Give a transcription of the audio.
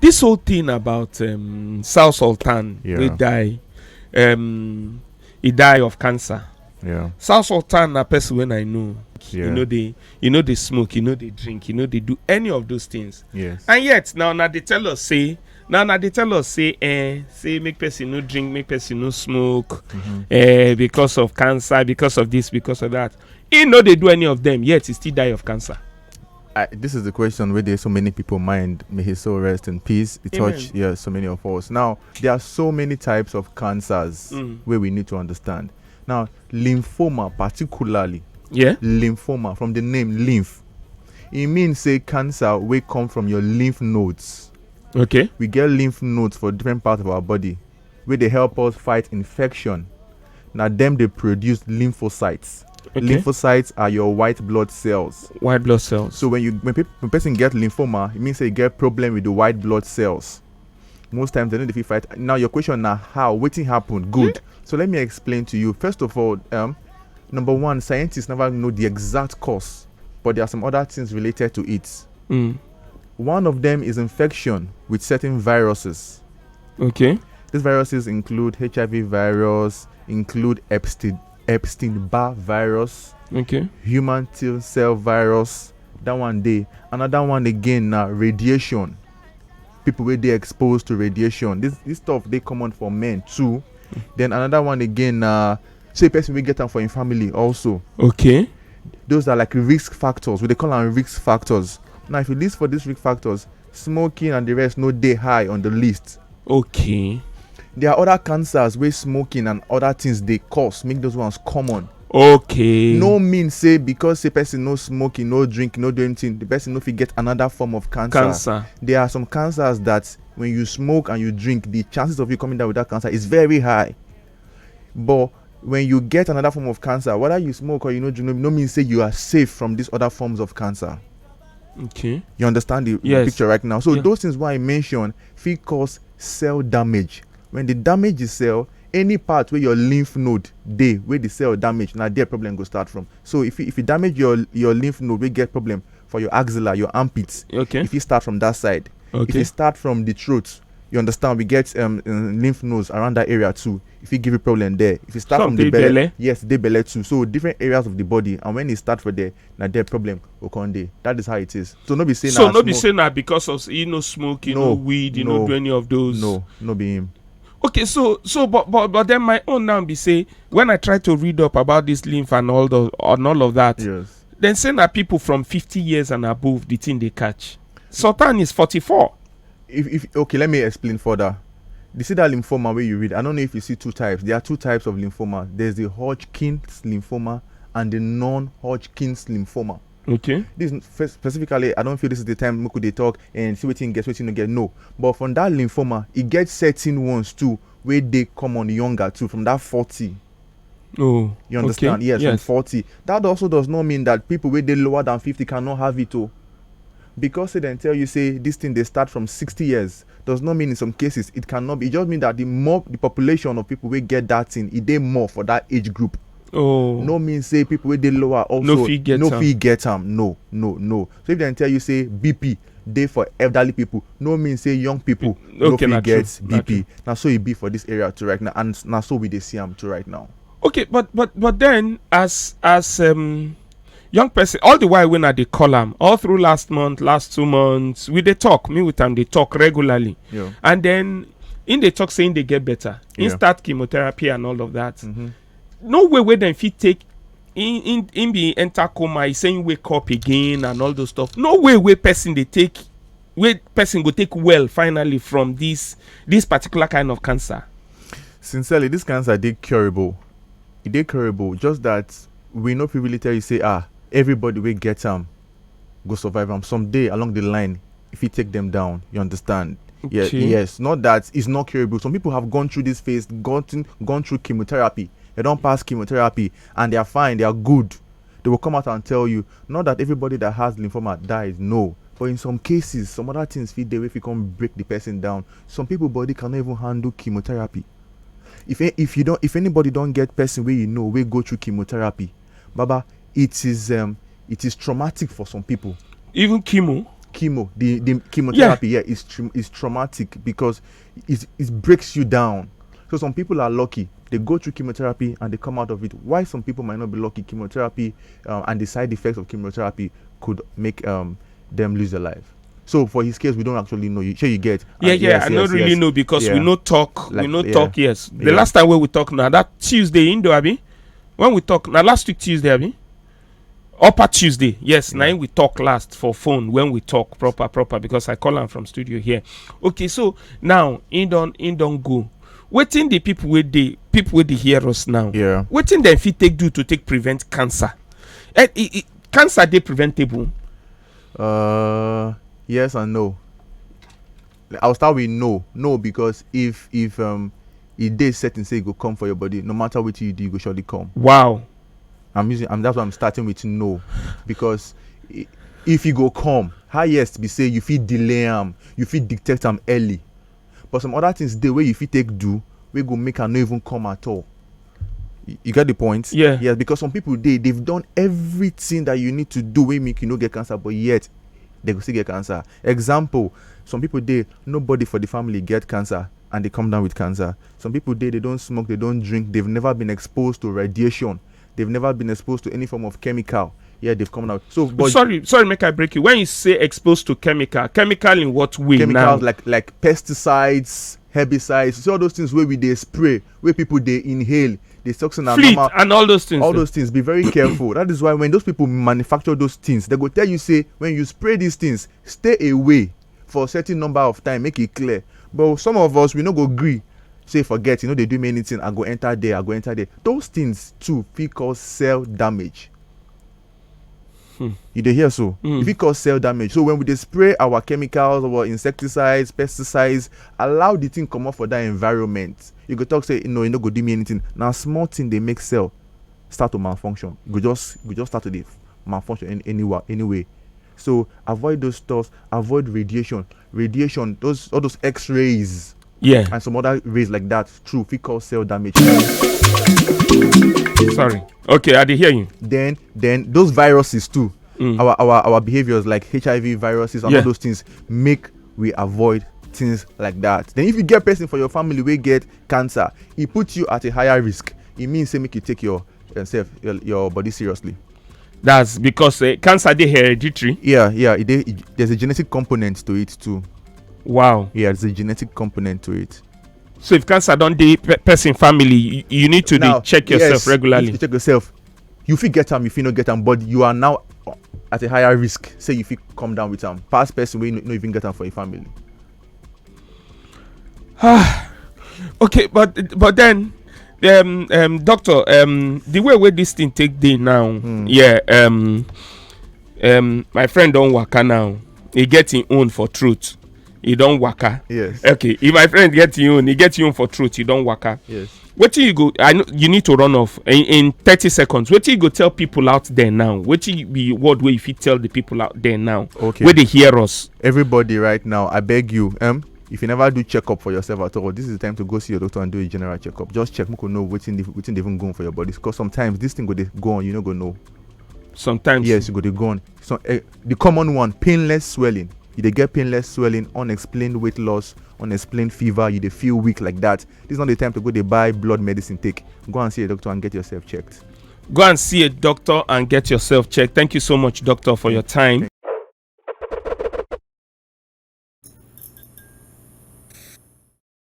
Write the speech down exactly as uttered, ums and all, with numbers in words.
This whole thing about um, South Sultan, yeah, wey die, um, he die of cancer. Yeah. South Sultan na person wey I know. Yeah. You know they, you know they smoke, you know they drink, you know they do any of those things. Yes. And yet now, now they tell us say, now, now they tell us say, eh, say make person no drink, make person no smoke, mm-hmm, eh, because of cancer, because of this, because of that. He no dey do any of them, yet he still die of cancer. I, this is the question where there's so many people mind. May his soul rest in peace. It touched, yeah, so many of us. Now, there are so many types of cancers, mm, where we need to understand. Now, lymphoma particularly. Yeah. Lymphoma, from the name lymph, it means say cancer will come from your lymph nodes. Okay. We get lymph nodes for different parts of our body where they help us fight infection. Now, them they produce lymphocytes. Okay. Lymphocytes are your white blood cells. White blood cells. So when you, when, peop- when person get lymphoma, it means they get problem with the white blood cells. Most times they don't fit fight. Now your question now, how? Wetin happen? Good. Yeah. So let me explain to you. First of all, um, number one, scientists never know the exact cause, but there are some other things related to it. Mm. One of them is infection with certain viruses. Okay. These viruses include H I V virus, include Epstein Epstein Barr virus, okay, human T cell virus. That one day. Another one again now, radiation. People where they exposed to radiation. This this stuff they common for men too. Then another one again, uh, say person we get them for in family also. Okay. Those are like risk factors. We they call them risk factors. Now, if you list for these risk factors, smoking and the rest no dey high on the list. Okay. There are other cancers where smoking and other things they cause, make those ones common. Okay. No mean say because a person no smoking, no drinking, no do anything, the person no fit get another form of cancer. Cancer. There are some cancers that when you smoke and you drink, the chances of you coming down with that cancer is very high. But when you get another form of cancer, whether you smoke or you no drink, no, no mean say you are safe from these other forms of cancer. Okay. You understand the, the, yes, picture right now? So, yeah, those things why I mention fit cause cell damage. When the damage is cell, any part where your lymph node dey, where the cell damage, now their problem go start from. So if you, if you damage your your lymph node, we get problem for your axilla, your armpits. Okay. If you start from that side, okay, if you start from the throat, you understand, we get um, um, lymph nodes around that area too. If you give you problem there, if you start from the belly, yes, the belly too. So different areas of the body, and when you start for there, now their problem will come there. That is how it is. So no be say so na no be smoke. Say na because of, you know, smoke, you no, know, weed, you no, no do any of those. No, no be him. Okay, so so but but but then my own now be say when I try to read up about this lymph and all the and all of that, yes, then say na people from fifty years and above the thing they catch. Sultan is forty-four. If, if okay, let me explain further. You see that lymphoma where you read, I don't know if you see two types. There are two types of lymphoma. There's the Hodgkin's lymphoma and the non-Hodgkin's lymphoma. Okay. This is spe- specifically, I don't feel this is the time we could dey talk and see wetin get, wetin no get. No, but from that lymphoma, it gets certain ones too where they come on younger too, from that forty. Oh, you understand? Okay. Yes, from, yes, forty. That also does not mean that people where they lower than fifty cannot have it. Oh, because say then tell you say this thing they start from sixty years does not mean in some cases it cannot be. It just mean that the more the population of people we get that thing, it they more for that age group. Oh. No mean say people where they lower also no fit get no am. Fit get am. No, no, no. So if they tell you say B P they for elderly people, no mean say young people no, okay, fit get B P. Now so it be for this area too right now, and now so we they see am too right now. Okay, but but but then as as um young person, all the while when I dey call am all through last month, last two months, we dey talk, me with am dey talk regularly. Yeah. And then in dey talk saying they get better, in, yeah, start chemotherapy and all of that. Mm-hmm. No way where then fit take in in in be enter coma, he saying wake up again and all those stuff. No way where person they take where person go take well finally from this this particular kind of cancer. Sincerely, this cancer dey curable. It dey curable. Just that we no fit really tell you say ah everybody we get am go survive am. Some day along the line, if you take them down, you understand. Yeah, okay. Yes, not that it's not curable. Some people have gone through this phase, gone to, gone through chemotherapy. They don't pass chemotherapy and they are fine. They are good. They will come out and tell you. Not that everybody that has lymphoma dies. No, but in some cases, some other things fit dey if you can break the person down. Some people body cannot even handle chemotherapy. If if you don't, if anybody don't get person where you know we go through chemotherapy, baba, it is um it is traumatic for some people. Even chemo. chemo, the the chemotherapy, yeah, is tr- is traumatic because it it breaks you down. So some people are lucky, they go through chemotherapy and they come out of it. Why some people might not be lucky, chemotherapy, um, and the side effects of chemotherapy could make, um, them lose their life. So for his case, we don't actually know. You sure you get? Yeah, uh, yeah, yes, I don't, yes, really, yes, know because, yeah, We no talk. Like, we no, yeah, talk. Yes, the, yeah, last time when we talk now, that Tuesday, Indo Abi, when we talk now, last week Tuesday, Abi, upper Tuesday. Yes, yeah. Now we talk last for phone when we talk proper, proper, because I call him from studio here. Okay, so now in don in don go. Wetin the people wey dey people wey dey hear us now? Yeah. Wetin dem fit take do to take prevent cancer? Eh, e, e, cancer dey preventable? Uh, yes and no. I'll start with no. No, because if if um e dey certain say e go come for your body, no matter what you do, e go surely come. Wow. I'm using. I'm, that's why I'm starting with no, because i- if e go come, highest be say you fit delay am, you fit detect am early. But some other things dey wey you fit take do wey go make am no even come at all. You, you get the point? Yeah. Yes, because some people dey, they've done everything that you need to do wey make you no get cancer, but yet they go still get cancer. Example, some people dey, nobody for the family get cancer and they come down with cancer. Some people dey, they don't smoke, they don't drink, they've never been exposed to radiation, they've never been exposed to any form of chemical. Yeah, they've come out. So, but sorry, sorry, make I break you. When you say exposed to chemical, chemical in what way? Chemicals now? Like like pesticides, herbicides, so all those things wey we dey spray, wey people dey inhale, dey toxin and fleet normal, and all those things. All those things. Be very careful. That is why when those people manufacture those things, they go tell you say when you spray these things, stay away for a certain number of time, make it clear. But some of us, we no go gree, say forget, you know, they do me anything, I go enter there, I go enter there. Those things too fit cause cell damage. Hmm. You dey hear so? Hmm. If it cause cell damage, so when we dey spray our chemicals, our insecticides, pesticides, allow the thing comot for that environment. You go talk say no, e no go do me anything. Now small thing dey make cell start to malfunction. You go just you go just start to dey malfunction any, anywhere anyway. So avoid those stuff. Avoid radiation. Radiation, those all those X-rays. Yeah. And some other rays like that, true, fit cause cell damage. Sorry. Okay, I dey hear you. Then then those viruses too. Mm. Our our our behaviors like H I V viruses and, yeah, all those things make we avoid things like that. Then if you get person for your family wey get cancer, e put you at a higher risk. E mean say make you take your yourself your, your body seriously. That's because uh, cancer dey hereditary. Yeah, yeah. It dey, it, there's a genetic component to it too. Wow. Yeah, there's a genetic component to it. So if cancer don dey pe- person family, you, you need to dey check yourself regularly. Now, yes, you need to check yourself. You fit get am, you fit no get am, but you are now at a higher risk. Say you fit come down with am pass person wey no, no even get am for your family. Ah, okay, but but then, um, um, doctor, um, the way wey this thing take dey now, hmm, yeah, um, um, my friend don waka now. He get him own for truth. He don waka. Yes. Okay, if my friend get him own, he get him own for truth. He don waka. Yes. Wetin you go? I know you need to run off in, in thirty seconds. Wetin you go tell people out there now? Wetin be word wey you fit tell the people out there now? Okay. Wey dey hear us. Everybody right now, I beg you, um, if you never do checkup for yourself at all, this is the time to go see your doctor and do a general checkup. Just check, make you know wetin dey wetin dey even go on for your body. Because sometimes this thing go dey go on, you no go know. Sometimes. Yes, you go dey go on. So uh, the common one, painless swelling. You dey get painless swelling, unexplained weight loss, unexplained fever. You dey feel weak like that. This is not the time to go dey buy blood medicine take. Go and see a doctor and get yourself checked. Go and see a doctor and get yourself checked. Thank you so much, doctor, for your time.